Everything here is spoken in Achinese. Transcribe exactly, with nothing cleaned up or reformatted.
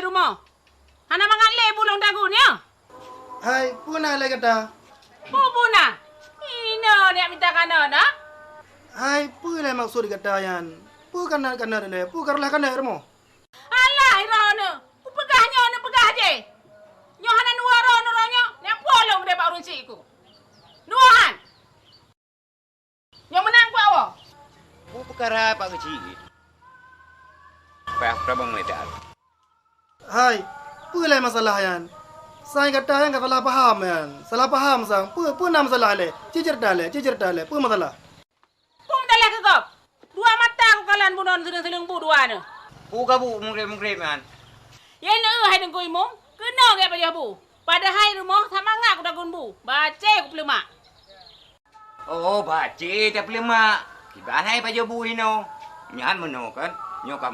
rumoh. Hana mangat lé bu lôn tagun, nyoe. Hai, peue na lé gata? Peue, peue na? Inoe neujak mita kanon, ha? Hai, peue lé maksud gata nyan? Peue kanon-kanon lé? Peue ka reulah kanon rumoh? Alah, droeneuh! Kupeugah nyoe neupeugah jih! Nyoe hana neuwoe droeneuh nyoe, neujak puwoe lôn keudeh bak ureueng chik ku. Neuwoe han! Nyoe meunan kuwoe. Peue peukara Pak Keuchik? Payah peurabang meuledak. Hai, peue lé masalah nyan? Sang gata nyan ka salah paham nyan. Salah paham sang. Peue, peue na masalah lé? Ci ceurita lé, ci ceurita lé. Peue masalah? Peue meudalah keu gob? Dua mata kukalon bunoe sileung-sileung bu dua nyoe. Peue ka bu meugreb-meugreb nyan? Yai lé hai Teungku Imum, keunoe gét pajoh bu. Padahai rumoh samangat kutagun bu. Bacé kupeuleumak. Oh, bacé tapeuleumak. Kiban hai pajoh bu inoe. Nyan meunoe kan, nyoe ka